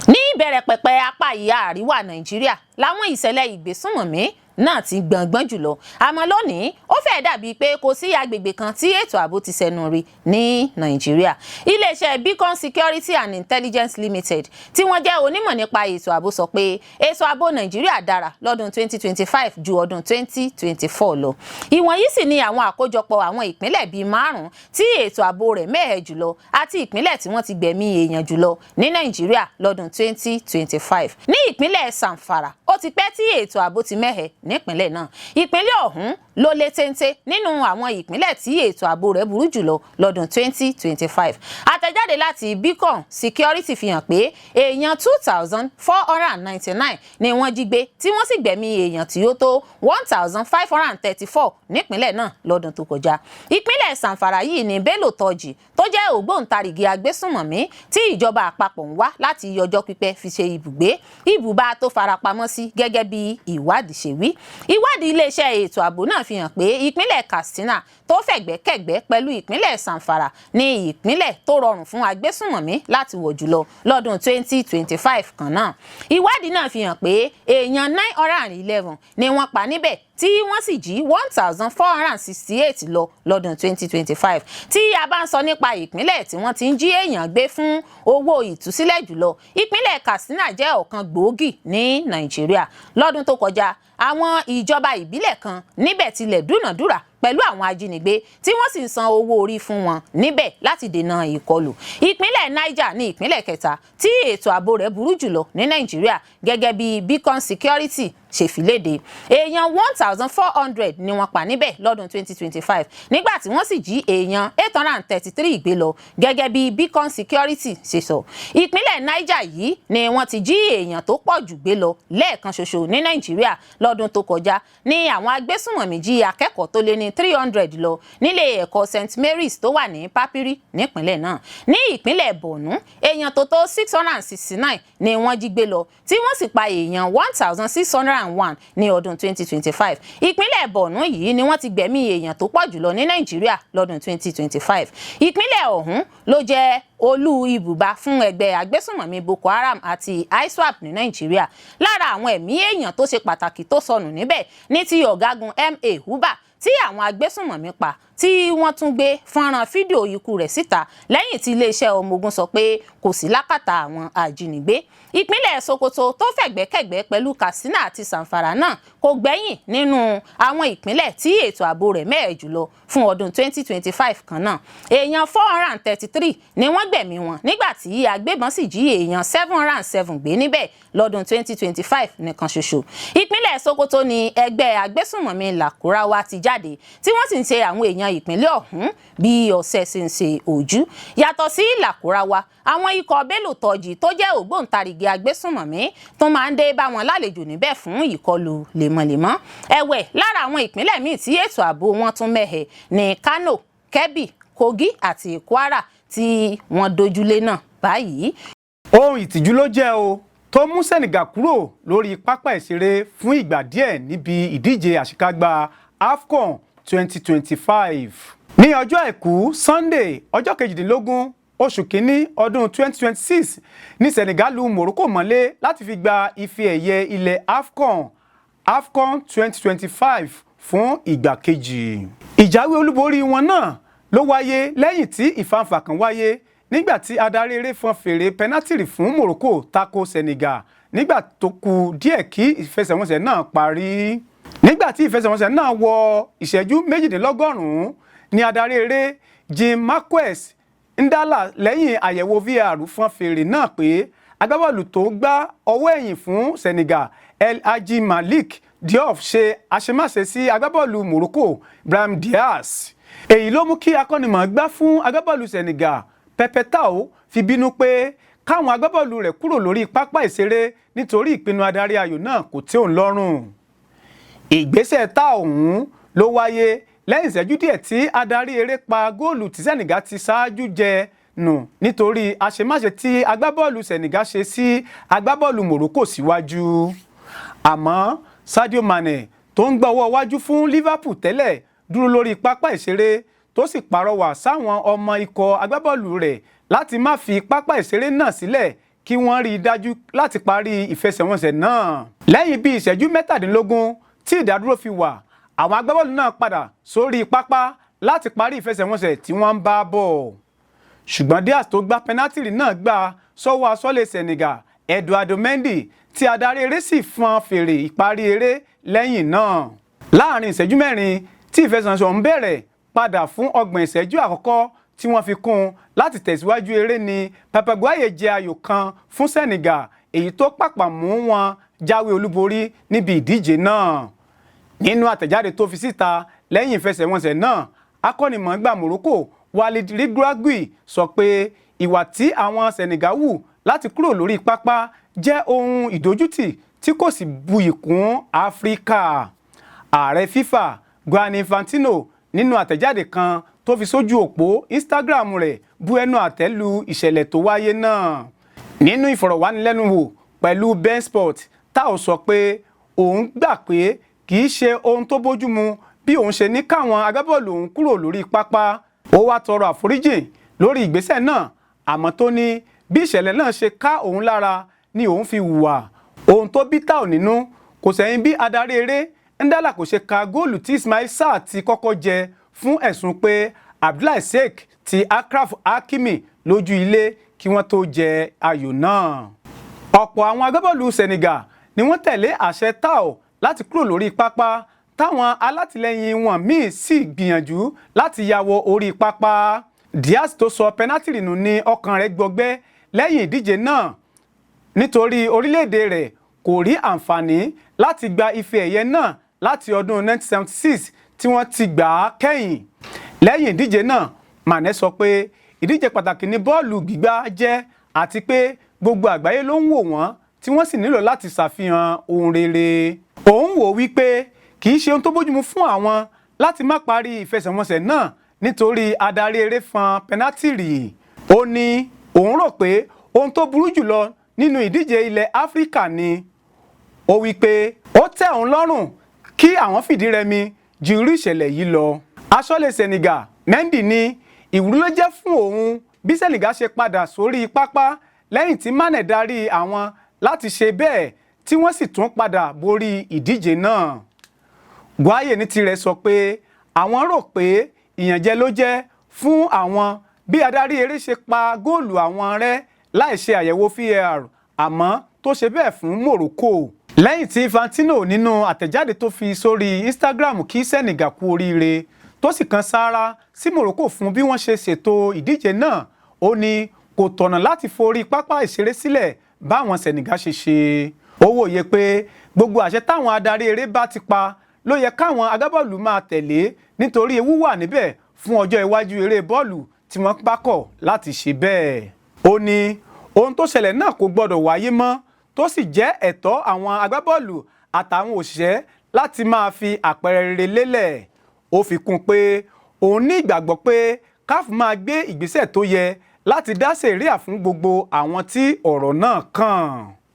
Ní ìbẹ̀rẹ̀ pẹ̀pẹ̀ apá ìhà àríwá Nàìjíríà làwọn ìṣẹ̀lẹ̀ ìgbésùnmọ̀mí náà ti gbọ̀ngbọ́n jùlọ. Àmọ́ lónìí, ó fẹ́ẹ́ dàbíi pé kò sí agbègbè kan tí ètò ààbò ti sẹnu rí ní Nàìjíríà. Iléeṣẹ́ Beacon Security and Intelligence Limited, tí wọ́n jẹ́ onímọ̀ nípa ètò ààbò, sọ pé ètò ààbò Nàìjíríà dára lọ́dún 2025 ju ọdún 2024 lọ. Ìwọ̀nyí sì ni àwọn àkójọpọ̀ àwọn ìpínlẹ̀ bíi márùn-ún tí ètò ààbò rẹ̀ mẹ́hẹ̀ jùlọ àti ìpínlẹ̀ tí wọ́n ti gbẹ̀mí èèyàn jùlọ ní Nàìjíríà lọ́dún 2025. Ní ìpínlẹ̀ Zamfara, ó ti pẹ́ tí ètò ààbò ti mẹ́hẹ̀ nípínlẹ̀ náà. Ìpínlẹ̀ ọ̀hún ló lé téńté nínú àwọn ìpínlẹ̀ tí ètò ààbò rẹ̀ burú jùlọ lọ́dún 2025. Àtẹ̀jáde láti Beacon Security fi hàn pé èèyàn 2,499 ni wọ́n jí gbé, tí wọ́n sì gbẹ̀mí èèyàn tí ó tó 1,534 nípínlẹ̀ náà lọ́dún tó kọjá. Ìpínlẹ̀ Zamfara yìí ní Bello Turji, tó jẹ́ ògbóǹtarìgì agbésùnmọ̀mí tí ìjọba àpapọ̀ ń wá láti ọjọ́ pípẹ́, fi ṣe ibùgbé, ibùba tó farapamọ́ sí, gẹ́gẹ́ bí ìwádìí ṣe wí. Ìwádìí iléeṣẹ́ ètò ààbò náà fi hàn pé ìpínlẹ̀ Katsina, tó fẹ̀gbẹ́kẹ̀gbẹ́ pẹ̀lú ìpínlẹ̀ Zamfara, ní ìpínlẹ̀ tó rọrùn fún agbésùnmọ̀mí láti wọ̀ jùlọ lọ́dún 2025 kan náà. Ìwádìí náà fi hàn pé èèyàn 911 ni wọ́n pa níbẹ̀, tí wọ́n sì jí 1,468 lọ lọ́dún 2025. Tí a bá ń sọ nípa ìpínlẹ̀ tí wọ́n ti ń jí èèyàn gbé fún owó ìtúsílẹ̀ jùlọ, ìpínlẹ̀ Katsina jẹ́ ọ̀kan gbòógì ní Nàìjíríà. Lọ́dún tó kọjá, àwọn ìjọba ìbílẹ̀ kan níbẹ̀ tilẹ̀ dúnàdúrà pẹ̀lú àwọn ajínigbé, tí wọ́n sì ń san owó orí fún wọn níbẹ̀ láti dènà ìkọlù. Ìpínlẹ̀ Niger ní ìpínlẹ̀ kẹta tí ètò ààbò rẹ̀ burú jùlọ ní Nàìjíríà, gẹ́gẹ́ bí Beacon Security ṣe fi léde. Èèyàn 1,400 ni wọ́n pa níbẹ̀ lọ́dún 2025, nígbà tí wọ́n sì jí èèyàn 833 gbé lọ, gẹ́gẹ́ bí Beacon Security ṣe sọ. Ìpínlẹ̀ Niger yìí ni wọ́n ti jí èèyàn tó pọ̀ jù gbé lọ lẹ́ẹ̀kan ṣoṣo ní Nàìjíríà. Lọ́dún tó kọjá ní àwọn agbésùnmọ̀mí jí akẹ́kọ̀ọ́ tó lé ní 300 lọ nílé ẹ̀kọ́ St Mary's tó wà ní Papiri nípínlẹ̀ náà. Ní ìpínlẹ̀ Borno, èèyàn tó tó 669 ni wọ́n jí gbé lọ, tí wọ́n sì pa èèyàn 1,601 ní ọdún 2025. Ìpínlẹ̀ Borno yìí ni wọ́n ti gbẹ̀mí èèyàn tó pọ̀ jùlọ ní Nàìjíríà lọ́dún 2025. Ìpínlẹ̀ ọ̀hún ló jẹ́ olú ibùba fún ẹgbẹ́ agbésùnmọ̀mí Boko Haram àti ISWAP ní Nàìjíríà. Lára àwọn ẹ̀mí èèyàn tó ṣe pàtàkì tó sọnù níbẹ̀ ní ti ọ̀gágun M.A. Huba, tí àwọn agbésùnmọ̀mí pa, tí wọ́n tún gbé fọ́nrán fídíò ikú rẹ̀ síta lẹ́yìn tí iléeṣẹ́ ọmọ ogun sọ pé kò sí lákàtà àwọn ajínigbé. Ìpínlẹ̀ Sokoto, tó fẹ̀gbẹ́kẹ̀gbẹ́ pẹ̀lú Katsina àti Zamfara náà, kò gbẹ́yìn nínú àwọn ìpínlẹ̀ tí ètò ààbò rẹ̀ mẹ́ẹ̀ jùlọ fún ọdún 2025 kan náà. Èèyàn 433 ni wọ́n gbẹ̀mí wọn, nígbà tí agbébọn sì jí èèyàn 707 gbé níbẹ̀ lọ́dún 2025 nìkan ṣoṣo. Ìpínlẹ̀ Sokoto ni ẹgbẹ́ agbésùnmọ̀mí Lakurawa ti jáde, tí wọ́n sì ń ṣe àwọn èèyàn ìpínlẹ̀ ọ̀hún bí ọ̀sẹ̀ ṣe ń ṣe ojú. Yàtọ̀ sí Lakurawa, àwọn ikọ̀ Bello Turji, tó jẹ́ ògbóǹtarìgì agbésùnmọ̀mí, tó máa ń dé bá wọn lálejò níbẹ̀ fún ìkọlù lemọ́lemọ́. Ẹ̀wẹ̀, lára àwọn ìpínlẹ̀ míì tí ètò ààbò wọn tún mẹ́hẹ̀ ní Kano, Kebbi, Kogi àti Kwara, tí wọ́n dojúlé náà báyìí. Ohun ìtìjú ló jẹ́ o tó mú Senegal kúrò lórí pápá ìṣeré fún ìgbà díẹ̀ níbi ìdíje àṣekágbá AFCON 2025. Ní ọjọ́ Àìkú Sunday, ọjọ́ 18 oṣù kínní ọdún 2026, ní Senegal lu Morocco mọ́lé láti fi gba ife ẹ̀yẹ ilẹ̀ AFCON, AFCON 2025, fún ìgbà kejì. Ìjáwé olúborí wọn náà ló wáyé lẹ́yìn tí ìfàǹfà kan wáyé nígbà tí adarí eré fọn fèrè pẹnátìrì fún Morocco tako Senegal nígbà tó kù díẹ̀ kí ìfẹsẹ̀wọnsẹ̀ náà parí. Nígbà tí ìfẹsẹ̀wọnsẹ̀ náà wọ ìṣẹ́jú 98 ní adarí eré Jean Marquez Ndala, lẹ́yìn àyẹ̀wò VAR, fọn fèrè náà pé agbábọ́ọ̀lù tó gbá ọwọ́ ẹ̀yìn fún Senegal, El Hadji Malick Diouf, ṣe àṣemáṣe sí agbábọ́ọ̀lù Morocco Brahim Diaz. Èyí ló mú kí akọ́nimọ̀ọ́gbá fún agbábọ́ọ̀lù Senegal, Pape Thiaw, fi bínú pé káwọn agbábọ́ọ̀lù rẹ̀ kúrò lórí pápá ìṣeré nítorí ìpinnu adarí ayò náà kò tẹ́ òun lọ́rùn. Ìgbésẹ̀ tá ọ̀hún ló wáyé lẹ́yìn ìṣẹ́jú díẹ̀ tí adarí eré pa góòlù tí Senegal ti ṣáájú jẹ nù nítorí àṣemáṣe tí agbábọ́ọ̀lù Senegal ṣe sí agbábọ́ọ̀lù Morocco síwájú. Àmọ́ Sadio Mane, tó ń gbá ọwọ́ wájú fún Liverpool tẹ́lẹ̀, dúró lórí pápá ìṣeré, tó sì pàrọwà sáwọn ọmọ ikọ̀ agbábọ́ọ̀lù rẹ̀ láti má fi pápá ìṣeré náà sílẹ̀, kí wọ́n rí i dájú láti parí ìfẹsẹ̀wọnsẹ̀ náà. Lẹ́yìn bíi ìṣẹ́jú 17 tí ìdádúró fi wà, àwọn agbábọ́ọ̀lù náà padà sórí pápá láti parí ìfẹsẹ̀wọnsẹ̀ tí wọ́n ń bá bọ̀. Ṣùgbọ́n Diaz tó gbá pẹnátìrì náà gbá sọ́wọ́ aṣọ́lé Senegal, Eduardo Mendy, tí adarí eré sì fọn fèrè ìparí eré lẹ́yìn náà. Láàrin ìṣẹ́jú 4 tí ìfẹsẹ̀wọnsẹ̀ ń bẹ̀rẹ̀ padà fún 30 ìṣẹ́jú àkọ́kọ́ tí wọ́n fi kún un láti tẹ̀síwájú eré ni Pape Gueye jẹ ayò kan fún Senegal, èyí tó pàpà mú wọn jáwé olúborí níbi ìdíje náà. Nínú àtẹ̀jáde tó fi síta lẹ́yìn ìfẹsẹ̀wọnsẹ̀ náà, akọ́nimọ̀ọ́gbá Morocco Walid Regragui sọ pé ìwà tí àwọn Senegal hù láti kúrò lórí pápá jẹ́ ohun ìdójútì tí kò sì buyì kún Áfíríkà. Ààrẹ FIFA Gianni Infantino, nínú àtẹ̀jáde kan tó fi sójú òpó Instagram rẹ̀, bu ẹnu àtẹ́ lu ìṣẹ̀lẹ̀ tó wáyé náà. Nínú ìfọ̀rọ̀wánilẹ́nuwò pẹ̀lú beIN Sport, Tao sọ pé òun gbà pé kì í ṣe ohun tó bójúmu bí òun ṣe ní káwọn agbábọ́ọ̀lù òun kúrò lórí pápá. Ó wá tọrọ àforíjìn lórí ìgbésẹ̀ náà, àmọ́ tó ní bí ìṣẹ̀lẹ̀ náà ṣe ká òun lára ni òun fi hùwà. Ohun tó bí Tao nínú kò sẹ́yìn bí adarí eré Ndala kò ṣe ka góòlù tí Ismail Sarr ti kọ́kọ́ jẹ fún ẹ̀sùn pé Abdoulaye Seck ti Achraf Hakimi lójú ilé kí wọ́n tó jẹ ayò náà. Ọ̀pọ̀ àwọn agbábọ́ọ̀lù Senegal ni wọ́n tẹ̀lé àṣẹ Tao láti kúrò lórí pápá, táwọn alátìlẹyìn wọn míì sì gbìyànjú láti ya wọ orí pápá. Diaz tó sọ pẹnátìrì nù ní ọkàn rẹ̀ gbọgbẹ́ lẹ́yìn ìdíje náà, nítorí orílẹ̀-èdè rẹ̀ kò rí àǹfààní láti gba ife ẹ̀yẹ náà láti ọdún 1976 tí wọ́n ti gbà á kẹ́yìn. Lẹ́yìn ìdíje náà, Mane sọ pé ìdíje pàtàkì ní bọ́ọ̀lù gbígbá jẹ́, àti pé gbogbo àgbáyé ló ń wò wọ́n, tí wọ́n sì nílò láti ṣàfihàn ohun rere. Òun wò wípé kì í ṣe ohun tó bójúmu fún àwọn láti má parí ìfẹsẹ̀wọnsẹ̀ náà nítorí adarí eré fọn pẹnátìrì. Ó ní òun rò pé ohun tó burú jùlọ nínú ìdíje ilẹ̀ Áfíríkà ni. Ó wí pé ó tẹ́ òun lọ́rùn kí àwọn fìdí rẹmi ju irú ìṣẹ̀lẹ̀ yìí lọ. Aṣọ́lé Senegal Mendy ní ìwúrí ló jẹ́ fún òun bí Senegal ṣe padà sórí pápá lẹ́yìn tí Mane darí àwọn láti ṣe bẹ́ẹ̀, tí wọ́n sì tún padà borí ìdíje náà. Guaye ní tirẹ̀ sọ pé àwọn rò pé ìyànjẹ ló jẹ́ fún àwọn bí adarí eré ṣe pa góòlù àwọn rẹ́ láì ṣe àyẹ̀wò VAR, àmọ́ tó ṣe bẹ́ẹ̀ fún Morocco. Lẹ́yìn tí Infantino nínú àtẹ̀jáde tó fi sórí Instagram kí Senegal kú oríire, tó sì kan sáárá sí Morocco fún bí wọ́n ṣe ṣètò ìdíje náà, ó ní kò tọ̀nà láti forí pápá ìṣeré sílẹ̀ báwọn Senegal ṣe ṣe. Ó wòye pé gbogbo àṣẹ táwọn adarí eré bá ti pa ló yẹ káwọn agbábọ́ọ̀lù máa tẹ̀lé, nítorí ewu wà níbẹ̀ fún ọjọ́ iwájú eré bọ́ọ̀lù tí wọ́n bá kọ̀ láti ṣe bẹ́ẹ̀. Ó ní ohun tó ṣẹlẹ̀ náà kò gbọ́dọ̀ wáyé mọ́, tó sì jẹ́ ẹ̀tọ́ àwọn agbábọ́ọ̀lù àtàwọn òṣìṣẹ́ láti máa fi àpẹẹrẹ rere lélẹ̀. Ó fi kún pé òun ní ìgbàgbọ́ pé CAF máa gbé ìgbésẹ̀ tó yẹ láti dá sẹ̀ríà fún gbogbo àwọn tí ọ̀rọ̀ náà kàn.